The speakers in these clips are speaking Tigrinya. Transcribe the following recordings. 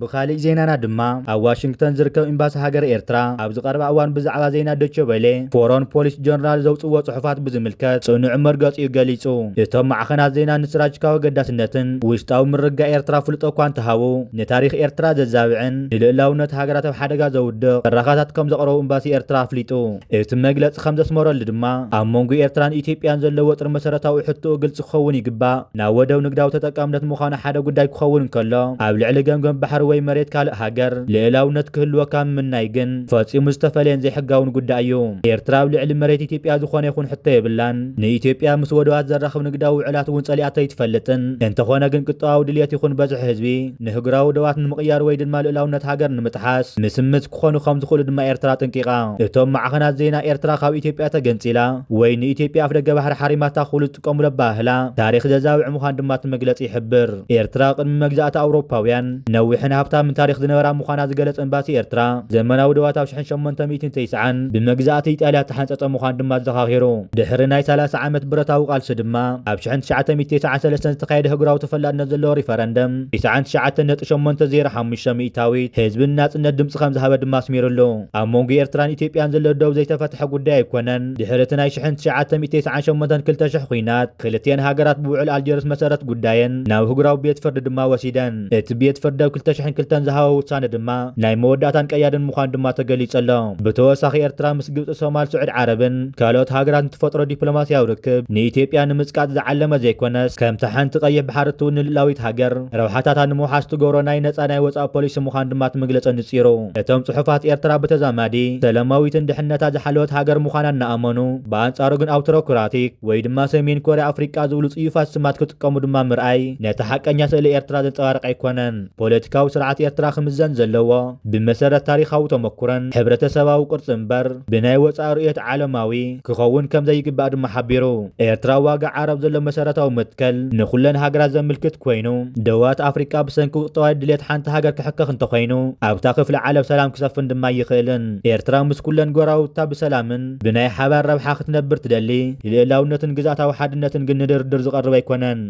ብኻሊእ ዜናና ድማ፣ ኣብ ዋሽንግተን ዝርከብ ኤምባሲ ሃገር ኤርትራ ኣብዚ ቀረባ እዋን ብዛዕባ ዜና ዶቼ ቬለ ፎረን ፖሊሲ ጀርናል ዘውጽዎ ጽሑፋት ብዝምልከት ጽኑዕ መርገጺኡ ገሊጹ። እቶም ማዕኸናት ዜና ንስትራቴጂካዊ ኣገዳስነትን ውሽጣዊ ምርግጋእ ኤርትራ ፍልጦ እኳ እንተሃቡ፣ ንታሪኽ ኤርትራ ዘዛብዕን ንልኡላውነት ሃገራት ኣብ ሓደጋ ዘውድቕ ትረኻታት ከም ዘቕረቡ ኤምባሲ ኤርትራ ኣፍሊጡ። እቲ መግለጺ ከም ዘስመረሉ ድማ፣ ኣብ መንጎ ኤርትራን ኢትዮጵያን ዘሎ ወጥሪ መሰረታዊ ሕቶኡ ግልጺ ክኸውን ይግባእ። ናብ ወደብ ንግዳዊ ተጠቃምነት ምዃኑ ሓደ ጉዳይ ክኸውን እንከሎ፣ ኣብ ልዕሊ ገምገም ባሕሪ ወይ መሬት ካልእ ሃገር ልኡላውነት ክህልወካ ምምናይ ግን ፈጺሙ ዝተፈለየን ዘይሕጋውን ጉዳይ እዩ። ኤርትራ ኣብ ልዕሊ መሬት ኢትዮጵያ ዝኾነ ይኹን ሕቶ የብላን። ንኢትዮጵያ ምስ ወደባት ዘራኽብ ንግዳዊ ውዕላት እውን ጸሊኣቶ ኣይትፈልጥን። እንተኾነ ግን ቅጥታዊ ድልየት ይኹን በዝሒ ህዝቢ ንህግራዊ ወደባት ንምቕያር ወይ ድማ ልኡላውነት ሃገር ንምጥሓስ ምስምስ ክኾኑ ከም ዝኽእሉ ድማ ኤርትራ ኣጠንቂቓ። እቶም ማዕኸናት ዜና ኤርትራ ካብ ኢትዮጵያ ተገንጺላ ወይ ንኢትዮጵያ ኣፍደገ ባሕሪ ሓሪማታ ክብሉ ዝጥቀሙሉ ኣበሃህላ ታሪኽ ዘዛብዕ ምዃኑ ድማ እቲ መግለጺ ይሕብር። ኤርትራ ቅድሚ መግዛእቲ ኣውሮፓውያን ነዊሕን ሃብታምን ታሪኽ ዝነበራ ምዃና ዝገለጸ ኤምባሲ ኤርትራ፣ ዘመናዊ ደዋት ኣብ ሽሕን ሸሞንተ ሚእትን ተስዓን ብመግዛእቲ ኢጣልያ ዝተሓንጸጸ ምዃኑ ድማ ኣዘኻኺሩ። ድሕሪ ናይ ሰላሳ ዓመት ብረታዊ ቃልሲ ድማ ኣብ ሽሕን ትሽዓተ ሚእትን ተስዓን ሰለስተን ዝተኻየደ ህግራዊ ተፈላጥነት ዘለዎ ሪፈረንደም፣ ትስዓን ትሽዓተን ነጥቢ ሸሞንተ ዜሮ ሓሙሽተ ሚእታዊት ህዝቢ ንናጽነት ድምጺ ከም ዝሃበ ድማ ኣስሚሩሉ። ኣብ መንጎ ኤርትራን ኢትዮጵያን ዘሎ ደው ዘይተፈትሐ ጉዳይ ኣይኮነን። ድሕሪ እቲ ናይ ሽሕን ትሽዓተ ሚእትን ተስዓን ሸሞንተን ክልተ ሽሕ ኲናት፣ ክልቲኤን ሃገራት ብውዕል ኣልጀርስ መሰረት ጉዳየን ናብ ህግራዊ ቤት ፍርዲ ድማ ወሲደን። እቲ ቤት ፍርዲ ኣብ ክልተ ሽሕን ክልተን ዝሃቦ ውሳነ ድማ ናይ መወዳእታን ቀያድን ምዃኑ ድማ ተገሊጹ ኣሎ። ብተወሳኺ ኤርትራ ምስ ግብጺ፣ ሶማል፣ ስዑድ ዓረብን ካልኦት ሃገራትን ትፈጥሮ ዲፕሎማስያዊ ርክብ ንኢትዮጵያ ንምጽቃጥ ዝዓለመ ዘይኮነስ፣ ከምታ ሓንቲ ቀይሕ ባሕሪ እትውንን ልኡላዊት ሃገር ረብሓታታ ንምውሓስ ትገብሮ ናይ ነጻ ናይ ወጻኢ ፖሊሲ ምዃኑ ድማ እቲ መግለጺ ኣነጺሩ። እቶም ጽሑፋት ኤርትራ ብተዛማዲ ሰላማዊትን ድሕነታ ዝሓለወት ሃገር ምዃና እናኣመኑ፣ ብኣንጻሩ ግን ኣውቶክራቲክ ወይ ድማ ሰሜን ኮርያ ኣፍሪቃ ዝብሉ ጽዩፋት ስማት ክጥቀሙ ድማ ምርኣይ ነቲ ሓቀኛ ስእሊ ኤርትራ ዘንጸባርቕ ኣይኮነን። ፖለቲካዊ ስርዓት ኤርትራ ክምዘን ዘለዎ ብመሰረት ታሪኻዊ ተመኩሮን ሕብረተሰባዊ ቅርጺ እምበር ብናይ ወጻኢ ርእየት ዓለማዊ ክኸውን ከም ዘይግባእ ድማ ሓቢሩ። ኤርትራ ዋጋ ዓረብ ዘሎ መሰረታዊ መትከል ንኹለን ሃገራት ዘምልክት ኮይኑ፣ ደቡባት ኣፍሪቃ ብሰንኪ ውጥዋይ ድሌት ሓንቲ ሃገር ክሕከኽ እንተኾይኑ፣ ኣብታ ክፍለ ዓለም ሰላም ክሰፍን ድማ ኣይኽእልን። ኤርትራ ምስ ኩለን ጎረባብታ ብሰላምን ብናይ ሓባር ረብሓ ክትነብር ትደሊ፣ ልኡላውነትን ግዝኣታዊ ሓድነትን ግን ንድርድር ዝቐርብ ኣይኮነን።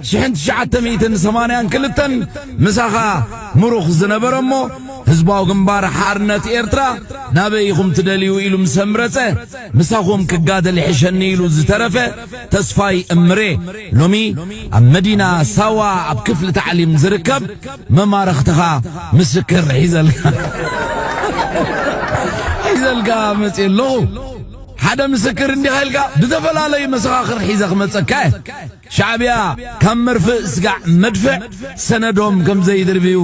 ሽሕን ትሽዓተ ሚእትን ሰማንያን ክልተን ምሳኻ ምሩኽ ዝነበረ እሞ ህዝባዊ ግንባር ሓርነት ኤርትራ ናበይ ኢኹም ትደልዩ ኢሉ ምስ ኣምረጸ ምሳኹም ክጋደል ይሕሸኒ ኢሉ ዝተረፈ ተስፋይ እምሬ ሎሚ ኣብ መዲና ሳዋ ኣብ ክፍሊ ታዕሊም ዝርከብ መማርኽትኻ ምስክር ሒዘልካ ሒዘልካ መጽየ ኣለኹ። ሓደ ምስክር እንዲኻ ኢልካ ብዝተፈላለዩ መሰኻኽር ሒዘ ክመጸካ እየ። ሻዕብያ ካብ መርፍእ ስጋዕ መድፍዕ ሰነዶም ከም ዘይድርብዩ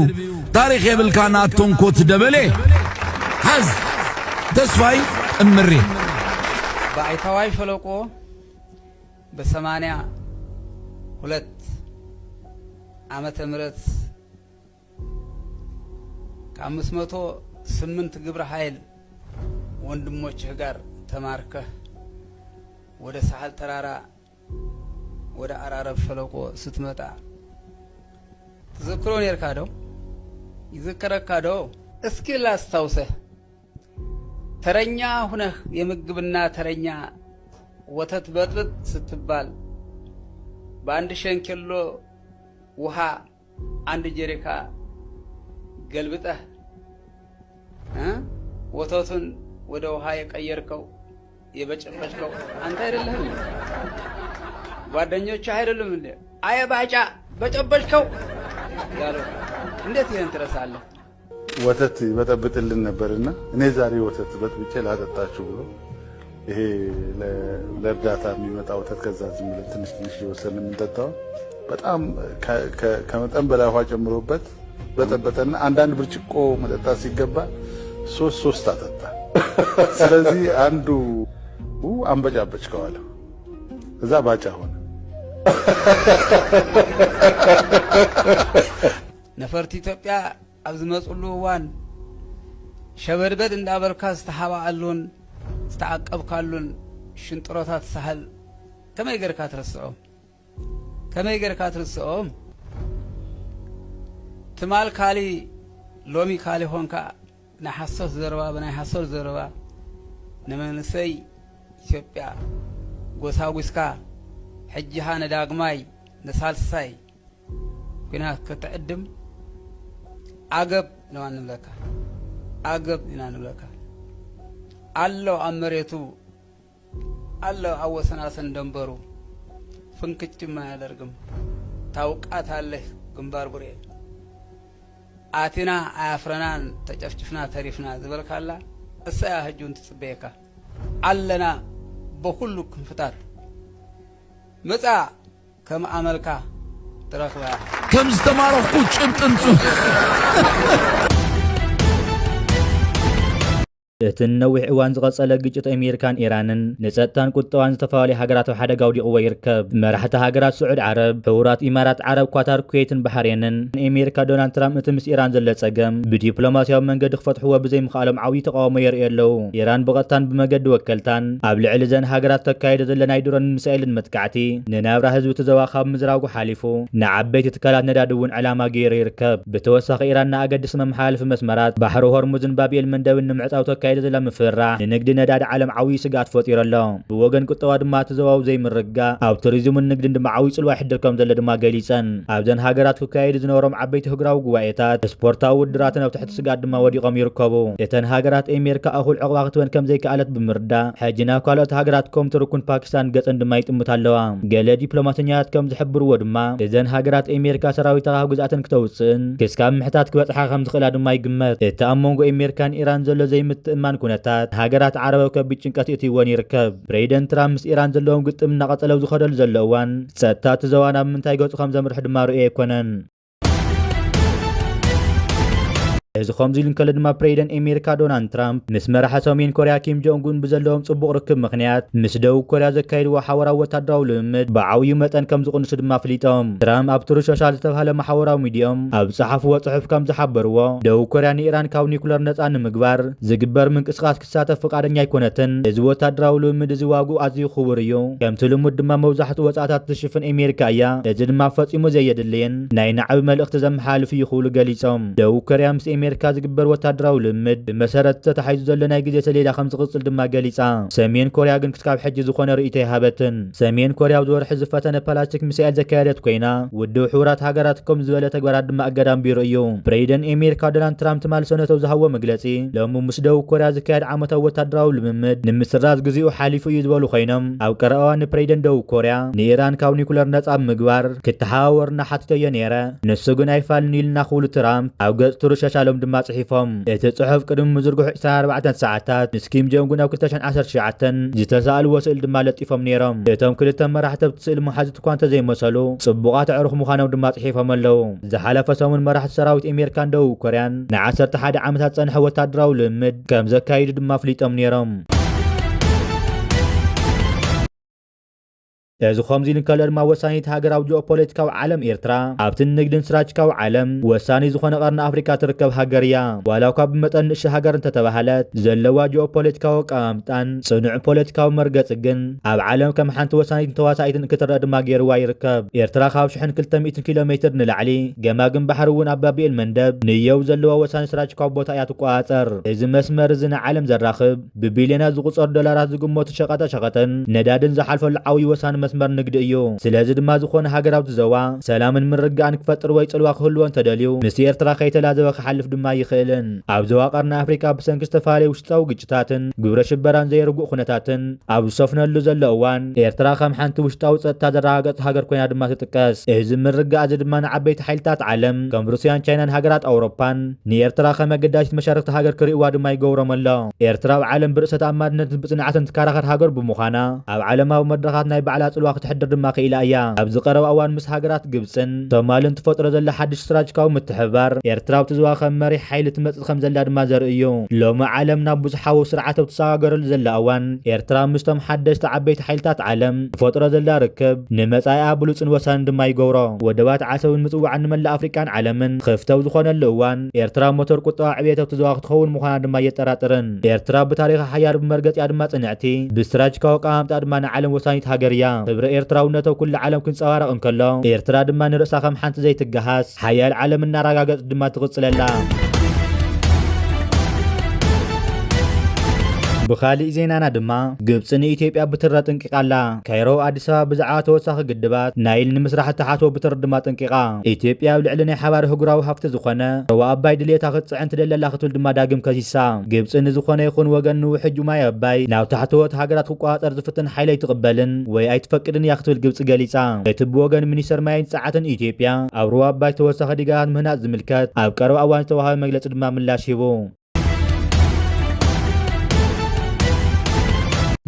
ታሪኽ የብልካን ኣቶንኮት ደበሌ። ሓዝ ተስፋይ እምሬ። ባይታዋይ ሸለቆ በሰማንያ ሁለት ዓመተ ምህረት ከአምስት መቶ ስምንት ግብረ ኃይል ወንድሞችህ ጋር ተማርከህ ወደ ሳሕል ተራራ ወደ አራረብ ሸለቆ ስትመጣ ትዘክሮ ኔርካ ዶ? ይዝከረካ ዶ? እስኪ ላስታውሰህ። ተረኛ ሁነህ የምግብና ተረኛ ወተት በጥብጥ ስትባል በአንድ ሸንኬሎ ውሃ አንድ ጀሪካ ገልብጠህ እ ወተቱን ወደ ውሃ የቀየርከው የበጨበጭከው አንተ አይደለህም እንዴ? ጓደኞችህ አይደሉም እንዴ? አየ ባጫ በጨበጭከው ያለው እንዴት ይሄን ትረሳለህ? ወተት ይበጠብጥልን ነበርና እኔ ዛሬ ወተት በጥብጬ ላጠጣችሁ ብሎ ይሄ ለእርዳታ የሚመጣ ወተት ከዛ ዝም ብለን ትንሽ ትንሽ እየወሰድን የምንጠጣው በጣም ከመጠን በላይ ውሃ ጨምሮበት በጠበጠና አንዳንድ ብርጭቆ መጠጣት ሲገባ ሶስት ሶስት አጠጣ። ስለዚህ አንዱ አንበጫበጭከው አለ። እዛ ባጫ ሆነ። ነፈርቲ ኢትዮጵያ ኣብ ዝመጽሉ እዋን ሸበድበድ እንዳበልካ ዝተሓባኣሉን ዝተዓቀብካሉን ሽንጥሮታት ሳሕል ከመይ ጌርካ ትርስዖም? ከመይ ጌርካ ትርስዖም? ትማል ካሊ ሎሚ ካሊ ኾንካ ናይ ሓሶት ዘረባ ብናይ ሓሶት ዘረባ ንመንእሰይ ኢትዮጵያ ጎሳጒስካ ሕጂ ኸኣ ንዳግማይ ንሳልሳይ ኲናት ክትዕድም ዓገብ ኢና ንብለካ፣ ዓገብ ኢና ንብለካ። ኣሎ ኣብ መሬቱ፣ ኣሎ ኣብ ወሰናስን ደንበሩ፣ ፍንክችም ኣያደርግም። ታውቃታለህ ግንባር ቡሬ። ኣቲና ኣያፍረናን፣ ተጨፍጭፍና ተሪፍና ዝበልካላ እሳ እያ ሕጂ እውን ትጽበየካ። ኣለና በኩሉ ክንፍታት። ምጻእ ከም ኣመልካ ትረኽባ። ከም ዝተማረኽኩ ጭብጥን ጽ- እቲ ንነዊሕ እዋን ዝቐጸለ ግጭት ኣሜሪካን ኢራንን ንጸጥታን ቁጠባን ዝተፈላለዩ ሃገራት ኣብ ሓደጋ ኣውዲቕዎ ይርከብ። መራሕቲ ሃገራት ስዑድ ዓረብ፣ ሕቡራት ኢማራት ዓረብ፣ ኳታር፣ ኩዌትን ባሕሬንን ንኣሜሪካ ዶናልድ ትራምፕ እቲ ምስ ኢራን ዘሎ ጸገም ብዲፕሎማስያዊ መንገዲ ክፈትሕዎ ብዘይምኽኣሎም ዓብዪ ተቓውሞ የርእዩ ኣለዉ። ኢራን ብቐጥታን ብመገዲ ወከልታን ኣብ ልዕሊ እዘን ሃገራት ተካይዶ ዘለ ናይ ድሮንን ሚሳኤልን መጥቃዕቲ ንናብራ ህዝቢ እቲ ዞባ ካብ ምዝራጉ ሓሊፉ ንዓበይቲ ትካላት ነዳዲ እውን ዕላማ ገይሩ ይርከብ። ብተወሳኺ ኢራን ንኣገድሲ መመሓላለፊ መስመራት ባሕሪ ሆርሙዝን ባብኤል መንደብን ንምዕጻው ተካይዶ ዘላ ምፍርራሕ ንንግዲ ነዳዲ ዓለም ዓብዪ ስግኣት ፈጢሩ ኣሎ። ብወገን ቁጠባ ድማ እቲ ዞባዊ ዘይምርግጋእ ኣብ ቱሪዝምን ንግድን ድማ ዓብዪ ጽልዋ ይሕድር ከም ዘሎ ድማ ገሊጸን። ኣብዘን ሃገራት ክካየዱ ዝነበሮም ዓበይቲ ህግራዊ ጉባኤታት፣ ስፖርታዊ ውድድራትን ኣብ ትሕቲ ስግኣት ድማ ወዲቖም ይርከቡ። እተን ሃገራት ኣሜሪካ እኹል ዕቑባ ክትበን ከም ዘይከኣለት ብምርዳእ ሕጂ ናብ ካልኦት ሃገራት ከም ቱርክን ፓኪስታን ገጸን ድማ ይጥምታ ኣለዋ። ገለ ዲፕሎማሰኛታት ከም ዝሕብርዎ ድማ እዘን ሃገራት ኣሜሪካ ሰራዊታ ካብ ግዝኣተን ክተውጽእን ክስካብ ምሕታት ክበጽሓ ከም ዝኽእላ ድማ ይግመት። እቲ ኣብ መንጎ ኣሜሪካን ኢራን ዘሎ ዘይምትእምማን ኩነታት ሃገራት ዓረብ ኣብ ከቢድ ጭንቀት የእትይወን ይርከብ። ፕሬዚደንት ትራምፕ ምስ ኢራን ዘለዎም ግጥም እናቐጸለ ኣብ ዝኸደሉ ዘሎ እዋን ጸጥታ እቲ ዞባ ናብ ምንታይ ገጹ ከም ዘምርሕ ድማ ርእዮ ኣይኮነን። እዚ ከምዚ ኢሉ እንከሎ ድማ ፕሬዚደንት ኣሜሪካ ዶናልድ ትራምፕ ምስ መራሒ ሰሜን ኮርያ ኪም ጆንግ ኡን ብዘለዎም ጽቡቕ ርክብ ምኽንያት ምስ ደቡብ ኮርያ ዘካይድዎ ሓበራዊ ወታደራዊ ልምምድ ብዓብዩ መጠን ከም ዝቕንሱ ድማ ኣፍሊጦም። ትራምፕ ኣብ ትሩዝ ሶሻል ዝተባህለ ማሕበራዊ ሚዲዮም ኣብ ዝጸሓፍዎ ጽሑፍ ከም ዝሓበርዎ፣ ደቡብ ኮርያ ንኢራን ካብ ኒኩለር ነጻ ንምግባር ዝግበር ምንቅስቓስ ክሳተፍ ፍቓደኛ ኣይኮነትን። እዚ ወታደራዊ ልምምድ እዚ ዋግኡ ኣዝዩ ክቡር እዩ። ከምቲ ልሙድ ድማ መብዛሕትኡ ወጻእታት ትሽፍን ኣሜሪካ እያ። እዚ ድማ ፈጺሙ ዘየድልይን ናይ ናዕቢ መልእኽቲ ዘመሓላልፍ እዩ ክብሉ ገሊጾም። ደቡብ ኮርያ ምስ ኣሜሪካ ዝግበር ወታደራዊ ልምምድ ብመሰረት ተታሒዙ ዘሎ ናይ ግዜ ሰሌዳ ከም ዝቕጽል ድማ ገሊጻ። ሰሜን ኮርያ ግን ክስካብ ሕጂ ዝኾነ ርእይቶ ኣይሃበትን። ሰሜን ኮርያ ኣብዚ ወርሒ ዝፈተነ ፓላስቲክ ሚሳኤል ዘካየደት ኮይና፣ ውድብ ሕቡራት ሃገራት ከም ዝበለ ተግባራት ድማ እገዳ ኣንቢሩ እዩ። ፕሬዚደንት ኣሜሪካ ዶናልድ ትራምፕ ትማሊ ሰነተው ዝሃብዎ መግለጺ፣ ሎሚ ምስ ደቡብ ኮርያ ዝካየድ ዓመታዊ ወታደራዊ ልምምድ ንምስራዝ ግዜኡ ሓሊፉ እዩ ዝበሉ ኮይኖም፣ ኣብ ቀረባ እዋን ንፕሬዚደንት ደቡብ ኮርያ ንኢራን ካብ ኒኩለር ነጻ ብምግባር ክተሓባበርና ሓቲተዮ ነይረ፣ ንሱ ግን ኣይፋልን ኢልና ክብሉ ትራምፕ ኣብ ገጽ ትሩዝ ሶሻሎም ድማ ጽሒፎም። እቲ ጽሑፍ ቅድሚ ምዝርግሑ ዕስራን ኣርባዕተን ሰዓታት ምስ ኪም ጆንግ ኡን ኣብ ክልተ ሽሕን ዓሰርተ ትሽዓተን ዝተሳእልዎ ስእሊ ድማ ለጢፎም ነይሮም። እቶም ክልተ መራሕቲ ኣብቲ ስእሊ መሓዙት እኳ እንተዘይመሰሉ፣ ጽቡቓት ኣዕሩኽ ምዃኖም ድማ ጽሒፎም ኣለዉ። ዝሓለፈ ሰሙን መራሕቲ ሰራዊት ኣሜሪካን ደቡብ ኮርያን ንዓሰርተ ሓደ ዓመታት ዝጸንሐ ወታደራዊ ልምምድ ከም ዘካይዱ ድማ ኣፍሊጦም ነይሮም። እዚ ከምዚ ኢሉ እንከሎ ድማ ወሳኒት ሃገር ኣብ ጂኦፖለቲካዊ ዓለም ኤርትራ ኣብቲ ንግድን ስትራቴጂካዊ ዓለም ወሳኒ ዝኾነ ቀርኒ ኣፍሪካ ትርከብ ሃገር እያ። ዋላ እኳ ብመጠን ንእሽቶ ሃገር እንተተባህለት ዘለዋ ጂኦፖለቲካዊ ኣቀማምጣን ጽኑዕ ፖለቲካዊ መርገጺ ግን ኣብ ዓለም ከም ሓንቲ ወሳኒትን ተዋሳኢትን ክትረአ ድማ ገይርዋ ይርከብ። ኤርትራ ካብ ሽሕን ክልተ ሚእትን ኪሎ ሜትር ንላዕሊ ገማግም ባሕሪ እውን ኣብ ባብኤል መንደብ ንየው ዘለዋ ወሳኒ ስትራቴጂካዊ ቦታ እያ ትቆጻጸር። እዚ መስመር እዚ ንዓለም ዘራኽብ ብቢልዮናት ዝቑጸሩ ዶላራት ዝግመቱ ሸቐጣ ሸቐጥን ነዳድን ዝሓልፈሉ ዓብዪ ወሳኒ መስመር ንግዲ እዩ። ስለዚ ድማ ዝኾነ ሃገር ኣብቲ ዞባ ሰላምን ምርግጋእን ክፈጥር ወይ ጽልዋ ክህልዎ እንተደልዩ ምስቲ ኤርትራ ከይተላዘበ ክሓልፍ ድማ ኣይኽእልን። ኣብ ዞባ ቀርኒ ኣፍሪካ ብሰንኪ ዝተፈላለዩ ውሽጣዊ ግጭታትን ግብረ ሽበራን ዘይርጉእ ኩነታትን ኣብ ዝሰፍነሉ ዘሎ እዋን ኤርትራ ከም ሓንቲ ውሽጣዊ ጸጥታ ዘረጋገጸት ሃገር ኮይና ድማ ትጥቀስ። እዚ ምርግጋእ እዚ ድማ ንዓበይቲ ሓይልታት ዓለም ከም ሩስያን ቻይናን ሃገራት ኣውሮፓን ንኤርትራ ከም ኣገዳሲት መሻርክቲ ሃገር ክርእይዋ ድማ ይገብሮም ኣሎ። ኤርትራ ኣብ ዓለም ብርእሰ ተኣማንነትን ብጽንዓትን ትከራኸር ሃገር ብምዃና ኣብ ዓለማዊ መድረኻት ናይ ባዕላ ጽልዋ ክትሕድር ድማ ክኢላ እያ። ኣብዚ ቀረባ እዋን ምስ ሃገራት ግብጽን ሶማልን ትፈጥሮ ዘላ ሓድሽ ስትራቴጂካዊ ምትሕብባር ኤርትራ ኣብቲ ዞባ ከም መሪሕ ሓይሊ ትመጽእ ከም ዘላ ድማ ዘርኢ እዩ። ሎሚ ዓለም ናብ ብዙሓዊ ስርዓት ኣብ ትሰጋገረሉ ዘላ እዋን ኤርትራ ምስቶም ሓደስቲ ዓበይቲ ሓይልታት ዓለም ትፈጥሮ ዘላ ርክብ ንመጻኢኣ ብሉጽን ወሳንን ድማ ይገብሮ። ወደባት ዓሰብን ምጽዋዕን ንመላእ ኣፍሪቃን ዓለምን ክፍተው ዝኾነሉ እዋን ኤርትራ ሞተር ቁጠባ ዕብየት ኣብቲ ዞባ ክትኸውን ምዃና ድማ ኣየጠራጥርን። ኤርትራ ብታሪኻ ሓያል ብመርገጺኣ ድማ ጽንዕቲ፣ ብስትራቴጂካዊ ኣቀማምጣ ድማ ንዓለም ወሳኒት ሃገር እያ። ክብሪ ኤርትራውነት ኣብ ኩሉ ዓለም ክንጸባረቕ እንከሎ ኤርትራ ድማ ንርእሳ ከም ሓንቲ ዘይትገሃስ ሓያል ዓለም እናረጋገጸት ድማ ትቕጽል ኣላ። ብኻሊእ ዜናና ድማ፣ ግብፂ ንኢትዮጵያ ብትሪ ኣጠንቂቓ ኣላ። ካይሮ ኣዲስ ኣበባ ብዛዕባ ተወሳኺ ግድባት ናይል ንምስራሕ እትሓትዎ ብትሪ ድማ ኣጠንቂቓ። ኢትዮጵያ ኣብ ልዕሊ ናይ ሓባር ኣህጉራዊ ሃፍቲ ዝኾነ ሩባ ኣባይ ድልየታ ክትፅዕን ትደሊ ኣላ ክትብል ድማ ዳግም ከሲሳ። ግብፂ ንዝኾነ ይኹን ወገን ንውሕጅ ማይ ኣባይ ናብ ታሕተዎት ሃገራት ክቆፃፀር ዝፍትን ሓይሊ ኣይትቕበልን ወይ ኣይትፈቅድን እያ ክትብል ግብፂ ገሊፃ። እቲ ብወገን ሚኒስተር ማይን ፀዓትን ኢትዮጵያ ኣብ ሩባ ኣባይ ተወሳኺ ዲጋታት ምህናፅ ዝምልከት ኣብ ቀረባ እዋን ዝተዋሃበ መግለፂ ድማ ምላሽ ሂቡ።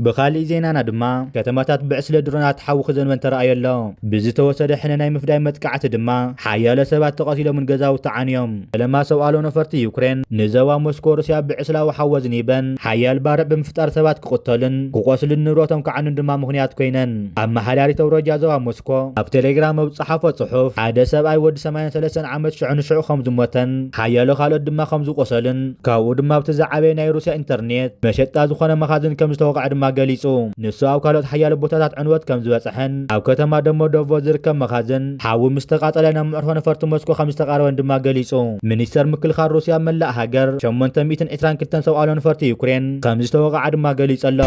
ብኻሊእ ዜናና ድማ፣ ከተማታት ብዕስለ ድሮናት ሓዊ ክዘንበን ተራእዮ ኣሎ። ብዝተወሰደ ሕነ ናይ ምፍዳይ መጥቃዕቲ ድማ ሓያሎ ሰባት ተቐቲሎምን ገዛውቲ ዓንዮም። ፈለማ ሰብኣሎ ነፈርቲ ዩክሬን ንዞባ ሞስኮ ሩስያ ብዕስላዊ ሓዊ ኣዝኒበን ሓያል ባርዕ ብምፍጣር ሰባት ክቕተሉን ክቖስሉን ንብረቶም ክዓኑን ድማ ምኽንያት ኮይነን። ኣመሓዳሪት ኣውራጃ ዞባ ሞስኮ ኣብ ቴሌግራም ኣብ ዝጸሓፎ ጽሑፍ፣ ሓደ ሰብኣይ ወዲ ሰማንያን ሰለስተን ዓመት ሽዑ ንሽዑ ከም ዝሞተን ሓያሎ ካልኦት ድማ ከም ዝቖሰሉን፣ ካብኡ ድማ ኣብቲ ዝዓበየ ናይ ሩስያ ኢንተርኔት መሸጣ ዝኾነ መኻዝን ከም ዝተወቕዐ ድማ ገሊጹ። ንሱ ኣብ ካልኦት ሓያሎ ቦታታት ዕንወት ከም ዝበጽሐን ኣብ ከተማ ደሞዶቮ ዝርከብ መኻዝን ሓዊ ምስ ተቓጸለ ናብ መዕርፎ ነፈርቲ ሞስኮ ከም ዝተቓረበን ድማ ገሊጹ። ሚኒስተር ምክልኻል ሩስያ መላእ ሃገር ሸሞንተ ሚእትን ዕስራን ክልተን ሰብኣሎ ነፈርቲ ዩክሬን ከም ዝተወቕዓ ድማ ገሊጹ ኣሎ።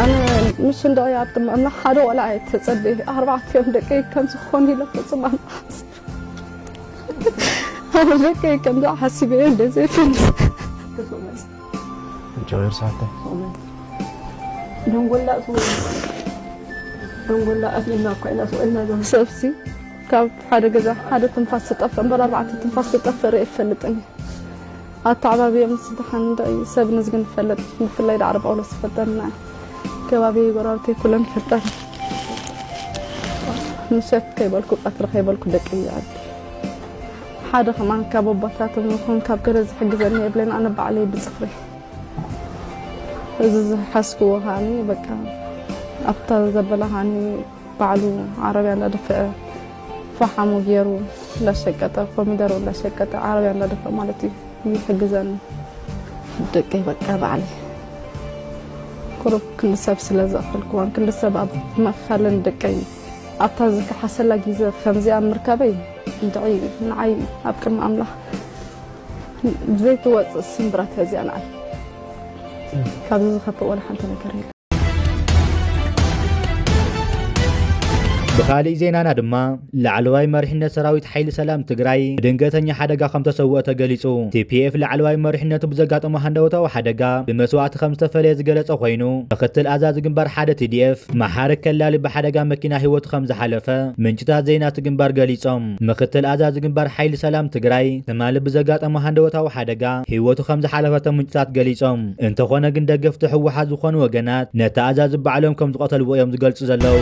ኣነ ምስ እንድዒ ኣብ ቅድሚ ኣምላኽ ሓደ ቆልዓ እየ ተጸብየ። ኣርባዕቲኦም ደቀይ ከም ዝኾኑ ኢለ ፍጹም ኣምላኽ ኣነ ደቀይ ከምዚ ሓሲበዮ እንደ ዘይፈልጥ። ጀሚር ሳተ። ደንጎላ እሱ፣ ደንጎላ ኣትልና እኮ ኢና ስቕ ኢልና ዞም ሰብሲ ካብ ሓደ ገዛ ሓደ ትንፋስ ዝጠፍእ እምበር ኣርባዕተ ትንፋስ ዝጠፍእ ርኢ ኣይፈልጥን እዩ። ኣተዓባብዮም ምስ ደሓን እንድዒ ሰብ ንዝግን ይፈለጥ፣ ብፍላይ ዳዕሮ ጳውሎስ ዝፈጠርና። ከባቢ ጎረባብተይ ኩሎም ይፈልጠኒ። ምሸት ከይበልኩ ቀትሪ ከይበልኩ ደቂ ይዓቢ። ሓደ ከማን ካብ ኣቦታቶም ይኹን ካብ ገለ ዝሕግዘኒ የብለይን፣ ኣነ ባዕለይ ብጽፍሪ። እዚ ዝሓዝክዎ ከዓኒ በቃ ኣብታ ዘበላ ከዓኒ ባዕሉ ዓረብያ እንዳደፈአ ፈሓሙ ገይሩ እንዳሸቀጠ፣ ኮሚደሮ እንዳሸቀጠ፣ ዓረብያ እንዳደፈአ ማለት እዩ ይሕግዘኒ። ደቀይ በቃ ባዕለይ ቁሩብ ክንዲ ሰብ ስለ ዘእኸልክዎን ክንዲ ሰብ ኣብ መፋለን ደቀይ ኣብታ ዝከሓሰላ ግዜ ከምዚኣ ምርካበይ እንድዒ ንዓይ ኣብ ቅድሚ ኣምላኽ ዘይትወፅእ ስምብራት እያ እዚኣ ንዓይ። ካብዚ ዝኸፍእ ወላ ሓንቲ ነገር የለን። ብኻሊእ ዜናና ድማ፣ ላዕለዋይ መሪሕነት ሰራዊት ሓይሊ ሰላም ትግራይ ብድንገተኛ ሓደጋ ከም ተሰውኦ ተገሊጹ። ቲ ፒ ኤፍ ላዕለዋይ መሪሕነቱ ብዘጋጠሞ ሃንደበታዊ ሓደጋ ብመስዋእቲ ከም ዝተፈለየ ዝገለጸ ኮይኑ፣ ምክትል ኣዛዚ ግንባር ሓደ ቲ ዲ ኤፍ መሓሪ ከላሊ ብሓደጋ መኪና ህይወቱ ከም ዝሓለፈ ምንጭታት ዜና እቲ ግንባር ገሊጾም። ምክትል ኣዛዚ ግንባር ሓይሊ ሰላም ትግራይ ትማሊ ብዘጋጠሞ ሃንደበታዊ ሓደጋ ህይወቱ ከም ዝሓለፈ እቶም ምንጭታት ገሊጾም። እንተኾነ ግን ደገፍቲ ህወሓት ዝኾኑ ወገናት ነቲ ኣዛዚ ባዕሎም ከም ዝቐተልዎ እዮም ዝገልጹ ዘለዉ።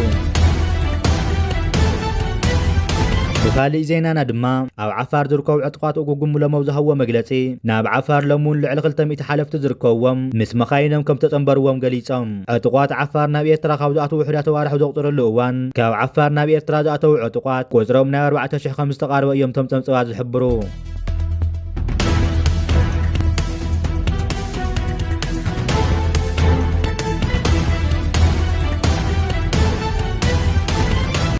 ብኻሊእ ዜናና ድማ ኣብ ዓፋር ዝርከቡ ዕጡቓት ኡጉጉም ሎም ኣብ ዝሃብዎ መግለጺ፣ ናብ ዓፋር ሎም እውን ልዕሊ ክልተ ሚእቲ ሓለፍቲ ዝርከብዎም ምስ መኻይኖም ከም ተጸንበርዎም ገሊጾም። ዕጡቓት ዓፋር ናብ ኤርትራ ካብ ዝኣተዉ ውሑዳት ኣዋርሕ ዘቑጽርሉ እዋን፣ ካብ ዓፋር ናብ ኤርትራ ዝኣተዉ ዕጡቓት ቁጽሮም ናብ ኣርባዕተ ሽሕ ከም ዝተቓረበ እዮም እቶም ጸብጻባት ዝሕብሩ።